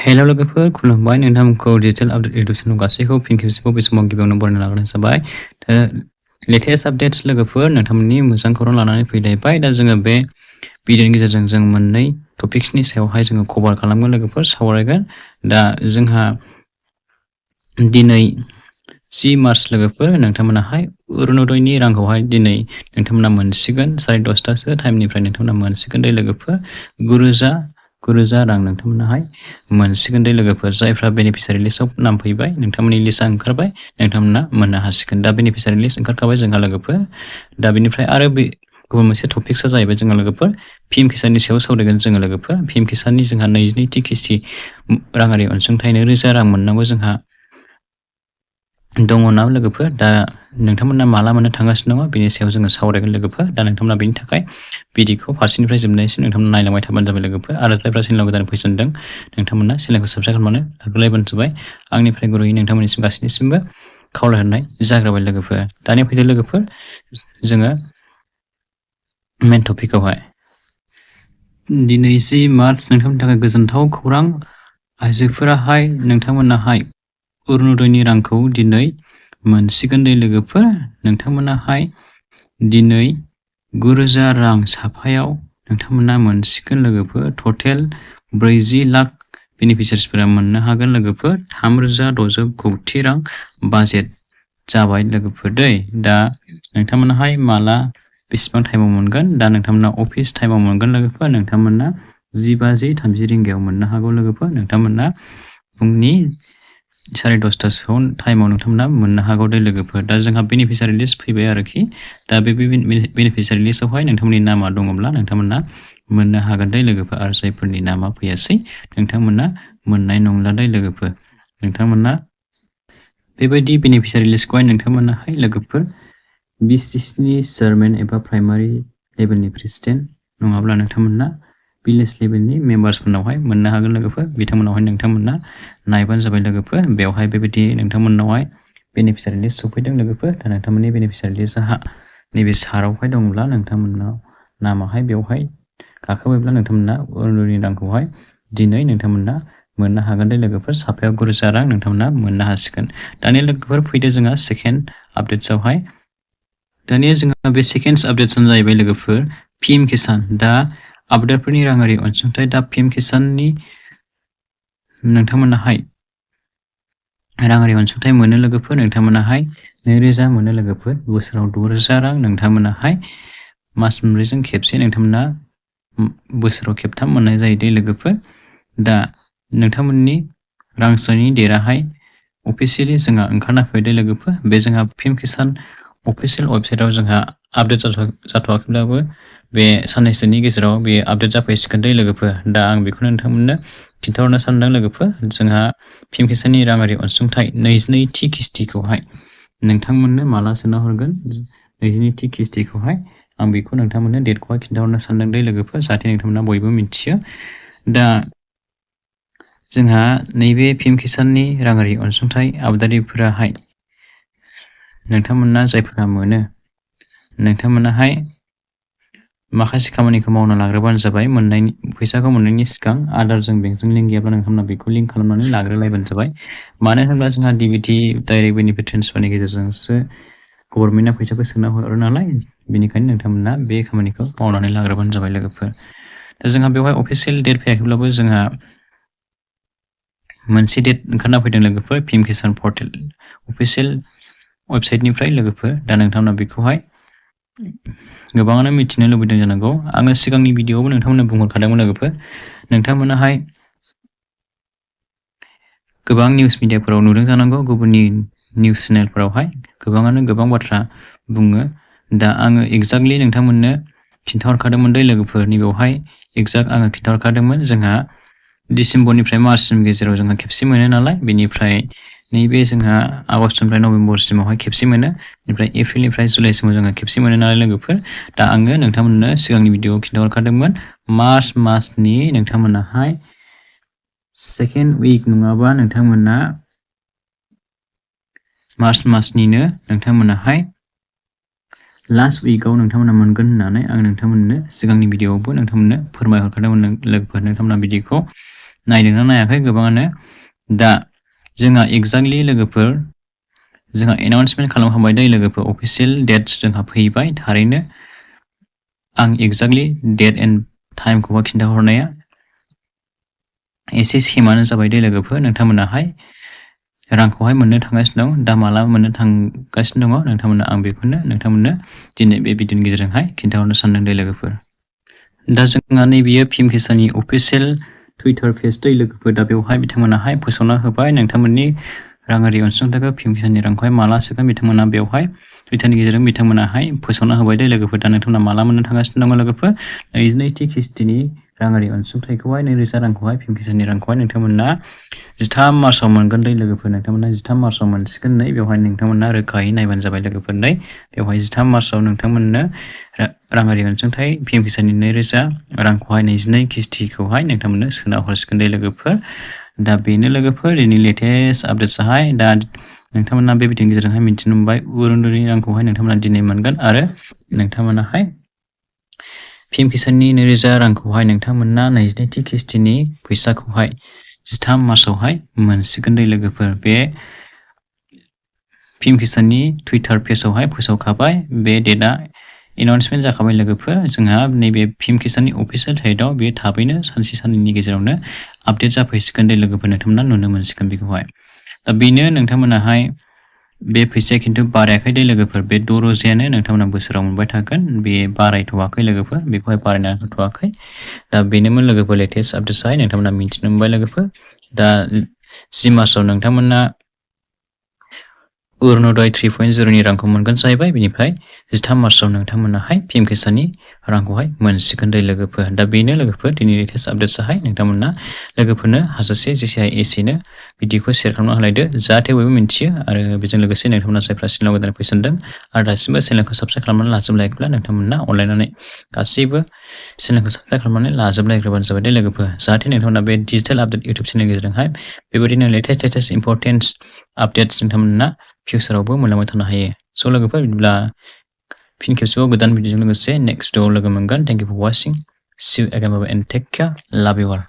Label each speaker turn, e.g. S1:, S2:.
S1: हेल' लोगोफोर खुलुमबाय नोंथांमोनखौ digital update education गासैखौ फिन खेबसेबाव बे समाव गिबियावनो बरायना लाग्रोनाय जाबाय। लेटेस्ट आपडेट्स लोगोफोर नोंथांमोननि मोजां खौरां लानानै फैलायबाय। दा जोङो बे भिडिअनि गेजेरजों जों मोननै टपिक्सनि सायावहाय जोङो कभार खालामगोन लोगोफोर सावरायगोन। दा जोंहा दिनै 10 मार्च लोगोफोर नोंथांमोनाहाय अरुणोदयनि रांखौहाय दिनै नोंथांमोना मोनसिगोन 10:30 टाइमनिफ्राय नोंथांमोना मोनसिगोन दे लोगोफोर 9,000 रां नोंथांमोनाहाय मोनसिगोन दे लोगोफोर जायफ्रा बेनिफिसियारि लिस्टआव नाम फैबाय नोंथांमोननि लिस्टआ ओंखारबाय नोंथांमोना मोननो हासिगोन। दा बेनिफिसियारि लिस्ट ओंखारखाबाय जोंहा लोगोफोर। दा बेनिफ्राय आरो बे गुबुन मोनसे टपिक्सआ जाहैबाय जोंहा लोगोफोर पिएम किसाननि सायाव सावरायगोन जोङो लोगोफोर। पिएम किसाननि जोंहा 22थि किस्ति राङारि अनसुंथाइ 9,000 रां मोननांगौ जोंहा दङ ना लोगोफोर। दा नोंथांमोना माला मोननो थांगासिनो दङ बेनि सायाव जोङो सावरायगोन लोगोफोर। दा नोंथांमोना बेनि थाखाय भिडिअखौ फारसेनिफ्राय जोबनायसिम नोंथांमोना नायलांबाय थाबानो जाबाय लोगोफोर। आरो जायफ्रा चेनेलाव गोदान फैसनदों नोंथांमोना चेनेलखौ साबस्क्राइब खालामनानै लाग्रोलायबानो जाबाय। आंनिफ्राय गुरैयै नोंथांमोननिसिम गासैनिसिमबो खावलायहरनाय जाग्रोबाय लोगोफोर। दानिया फैदो लोगोफोर जोङो मेन टपिकआवहाय। दिनै 10 मार्च नोंथांमोननि थाखाय गोजोनथाव खौरां। आइजोफोराहाय नोंथांमोनाहाय अरुणोदयनि रांखौ दिनै मोनसिगोन दे लोगोफोर। नोंथांमोनाहाय दिनै 9,000 रां साफायाव नोंथांमोना मोनसिगोन लोगोफोर। टटेल 40 लाख बेनिफिसियारिसफोरा मोननो हागोन लोगोफोर। 3,600 कौटि रां बाजेट जाबाय लोगोफोर दै। दा नोंथांमोनाहाय माला बेसेबां टाइमाव मोनगोन। दा नोंथांमोना अफिस टाइमाव मोनगोन लोगोफोर। नोंथांमोना 10:30 रिंगायाव मोननो हागौ लोगोफोर। नोंथांमोना फुंनि 10:30 टाइमाव नोंथांमोना मोननो हागौ दे लोगोफोर। दा जोंहा बेनिफिसियारि लिस्ट फैबाय आरोखि। दा बे बेनिफिसियारि लिस्टआवहाय नोंथांमोननि नामा दङब्ला नोंथांमोना मोननो हागोन दे लोगोफोर। आरो जायफोरनि नामा फैयासै नोंथांमोना मोननाय नंला दे लोगोफोर। नोंथांमोना बेबायदि बेनिफिसियारि लिस्टखौहाय नोंथांमोनाहाय लोगोफोर BCCनि चेयारमेन एबा प्राइमारि लेभेलनि प्रेसिडेन्ट नङाब्ला नोंथांमोना भिलेज लेभेलनि मेम्बार्सफोरनावहाय मोननो हागोन लोगोफोर। बिथांमोनावहाय नोंथांमोना नायबानो जाबाय लोगोफोर। बेवहाय बेबायदि नोंथांमोनावहाय बेनिफिसियारि लिस्ट सफैदों लोगोफोर। दा नोंथांमोननि बेनिफिसियारि लिस्टआ नैबे सारावहाय दंब्ला नोंथांमोनाव नामाहाय बेवहाय गाखोबायब्ला नोंथांमोना अरुणोदयनि रांखौहाय दिनै नोंथांमोना मोननो हागोन दे लोगोफोर। साफायाव 9,000 रां नोंथांमोना मोननो हासिगोन। दानिया लोगोफोर फैदो जोंहा सेकेन्ड आपडेट्सआवहाय। दानिया जोंहा बे सेकेन्ड आपडेट्सआनो जाहैबाय लोगोफोर पिएम किसान। दा आबादारिफोरनि राङारि अनसुंथाइ। दा पिएम किसाननि नोंथांमोनाहाय राङारि अनसुंथाइ मोनो लोगोफोर। नोंथांमोनाहाय 2,000 मोनो लोगोफोर। बोसोराव 6,000 रां नोंथांमोनाहाय मास मोनब्रैजों खेबसे नोंथांमोना बोसोराव खेबथाम मोननाय जायो दे लोगोफोर। दा नोंथांमोननि रां सोनायनि डेटआहाय अफिसियेलि जोंहा ओंखारना फैदो लोगोफोर। बे जोंहा पिएम किसान अफिसियेल वेबसाइटआव जोंहा आपडेट जाथ'वाखैब्लाबो बे साननैसोनि गेजेराव बे आपडेट जाफैसिगोन दे लोगोफोर। दा आं बेखौनो नोंथांमोननो खिन्थाहरनो सानदों लोगोफोर। जोंहा पिएम किसाननि राङारि अनसुंथाइ 22थि किस्तिखौहाय नोंथांमोननो माला सोना हरगोन 22थि किस्तिखौहाय आं बेखौ नोंथांमोननो डेटखौहाय खिन्थाहरनो सानदों दे लोगोफोर। जाहाथे नोंथांमोना बयबो मिथियो। दा जोंहा नैबे पिएम किसाननि राङारि अनसुंथाइ आबादारिफोराहाय नोंथांमोना जायफोरा मोनो नोंथांमोनाहाय माखासे खामानिखौ मावना लाग्रोबानो जाबाय। फैसाखौ मोननायनि सिगां आदारजों बेंकजों लिंक गैयाब्ला नोंथांमोना बेखौ लिंक खालामनानै लाग्रोलायबानो जाबाय। मानो होनोब्ला जोंहा DBT डाइरेक्ट बेनिफिट ट्रेन्सफारनि गेजेरजोंसो गभर्नमेन्टआ फैसाखौ सोना हरो नालाय। बेनिखायनो नोंथांमोना बे खामानिखौ मावनानै लाग्रोबानो जाबाय लोगोफोर। दा जोंहा बेवहाय अफिसियेल डेट फैयाखैब्लाबो जोंहा मोनसे डेट ओंखारना फैदों लोगोफोर पिएम किसान पर्टेल अफिसियेल वेबसाइटनिफ्राय लोगोफोर। दा नोंथांमोना बेखौहाय गोबाङानो मिथिनो लुबैदों जानांगौ। आङो सिगांनि भिडिअआवबो नोंथांमोननो बुंहरखादोंमोन लोगोफोर। नोंथांमोनाहाय गोबां निउस मिडियाफोराव नुदों जानांगौ। गुबुननि निउस चेनेलफोरावहाय गोबाङानो गोबां बाथ्रा बुङो। दा आङो एक्जेक्टलि नोंथांमोननो खिन्थाहरखादोंमोन दे लोगोफोर। नैबेवहाय एक्जेक्ट आङो खिन्थाहरखादोंमोन। जोंहा डिसेम्बरनिफ्राय मार्चसिम गेजेराव जोंहा खेबसे मोनो नालाय। बेनिफ्राय नैबे जोंहा आगष्टनिफ्राय नभेम्बरसिमावहाय खेबसे मोनो। बेनिफ्राय एप्रिलनिफ्राय जुलाइसिमाव जोंहा खेबसे मोनो नालाय लोगोफोर। दा आङो नोंथांमोननो सिगांनि भिडिअआव खिन्थाहरखादोंमोन मार्च मासनि नोंथांमोनाहाय सेकेन्ड उइक नङाबा नोंथांमोना मार्च मासनिनो नोंथांमोनाहाय लास्ट उइकआव नोंथांमोना मोनगोन होननानै आं नोंथांमोननो सिगांनि भिडिअआवबो नोंथांमोननो फोरमायहरखादोंमोन लोगोफोर। नोंथांमोना भिडिअखौ नायदोंना नायाखै गोबाङानो दा जोंहा एक्जेक्टलि लोगोफोर जोंहा एनाउन्समेन्ट खालामखांबाय दै लोगोफोर अफिसियेल डेट जोंहा फैबाय थारैनो आं एक्जेक्टलि डेट एन्ड टाइमखौहाय खिन्थाहरनाया एसे सेमानो जाबाय दै लोगोफोर नोंथांमोनाहाय रांखौहाय मोननो थांगासिनो दं दा माला मोननो थांगासिनो दङ नोंथांमोना आं बेखौनो नोंथांमोननो दिनै बे भिडिअनि गेजेरजोंहाय खिन्थाहरनो सानदों दै लोगोफोर दा जोंहा नैबेयो फिल्म किसाननि अफिसियेल टुइटार पेज दै लोगोफोर दा बेवहाय बिथांमोनाहाय फोसावना होबाय नोंथांमोननि राङारि अनसुंथाइखौ फिल्म किसाननि रांखौहाय माला सोगोन बिथांमोना बेवहाय टुइटारनि गेजेरजों बिथांमोनाहाय फोसावना होबाय दै लोगोफोर दा नोंथांमोना माला मोननो थांगासिनो दङ लोगोफोर 22थि किस्तिनि राङारि अनसुंथाइखौहाय 2000 रांखौहाय फिल्म किसाननि रांखौहाय नोंथांमोना 13 मार्चआव मोनगोन दै लोगोफोर नोंथांमोना 13 मार्चआव मोनसिगोन नै बेवहाय नोंथांमोना रोखायै नायबानो जाबाय लोगोफोर नै बेवहाय 13 मार्चआव नोंथांमोननो राङारि अनसुंथाइ फिल्म किसाननि 2000 रांखौहाय 22 किस्तिखौहाय नोंथांमोननो सोना हरसिगोन दै लोगोफोर दा बेनो लोगोफोर दिनै लेटेस्ट आपडेट्सआहाय दा नोंथांमोना बे भिडिअनि गेजेरजोंहाय मिथिनो मोनबाय अरुण'दयनि रांखौहाय नोंथांमोना दिनै मोनगोन आरो नोंथांमोनाहाय फिल्म किसाननि 2000 रांखौहाय नोंथांमोना 22थि किस्तिनि फैसाखौहाय 13 मार्चआवहाय मोनसिगोन दै लोगोफोर बे फिल्म किसाननि टुइटार पेजआवहाय फोसावखाबाय बे डेटआ एनाउन्समेन्ट जाखाबाय लोगोफोर जोंहा नैबे फिल्म किसाननि अफिसियेल साइटआव बे थाबैनो सानसे साननैनि गेजेरावनो आपडेट जाफैसिगोन दै लोगोफोर नोंथांमोना नुनो मोनसिगोन बेखौहाय दा बेनो नोंथांमोनाहाय बे फैसाया खिन्थु बारायाखै दै लोगोफोर बे 6 रोजायानो नोंथांमोना बोसोराव मोनबाय थागोन बे बारायथ'वाखै लोगोफोर बेखौहाय बारायना होथ'वाखै दा बेनोमोन लोगोफोर लेटेस्ट आपडेट्सआहाय नोंथांमोना मिथिनो मोनबाय लोगोफोर दा 10 मार्चआव नोंथांमोना अरुण'दय 3.0नि रांखौ मोनगोन जाहैबाय बेनिफ्राय 13 मार्चआव नोंथांमोनाहाय फिल्म किसाननि रांखौहाय मोनसिगोन दै लोगोफोर दा बेनो लोगोफोर दिनै लेटेस्ट आपडेट्सआहाय नोंथांमोना लोगोफोरनो हाजासे जेसे हायो एसेनो भिडिअखौ शेयार खालामना होलायदो जाहाथे बयबो मिन्थियो आरो बेजों लोगोसे नोंथांमोना जायफ्रा चेनेलाव गोदान फैसनदों आरो दासिमबो चेनेलखौ साबस्क्राइब खालामनानै लाजोबलायाखैब्ला नोंथांमोना अनलायनानै गासैबो चेनेलखौ साबस्क्राइब खालामनानै लाजोबलायग्रोबानो जाबाय दै लोगोफोर जाहाथे नोंथांमोना बे डिजिटेल आपडेट इउटुब चेनेलनि गेजेरजोंहाय बेबायदिनो लेटेस्ट इम्परटेन्ट आपडेट्स नोंथांमोना फिउचारावबो मोनलांबाय थानो हायो स' लोगोफोर बिदिब्ला फिन खेबसेबाव गोदान भिडिअजों लोगोसे नेक्स्ट भिडिअआव लोगो मोनगोन thank you for watching see you again bye and take care love you all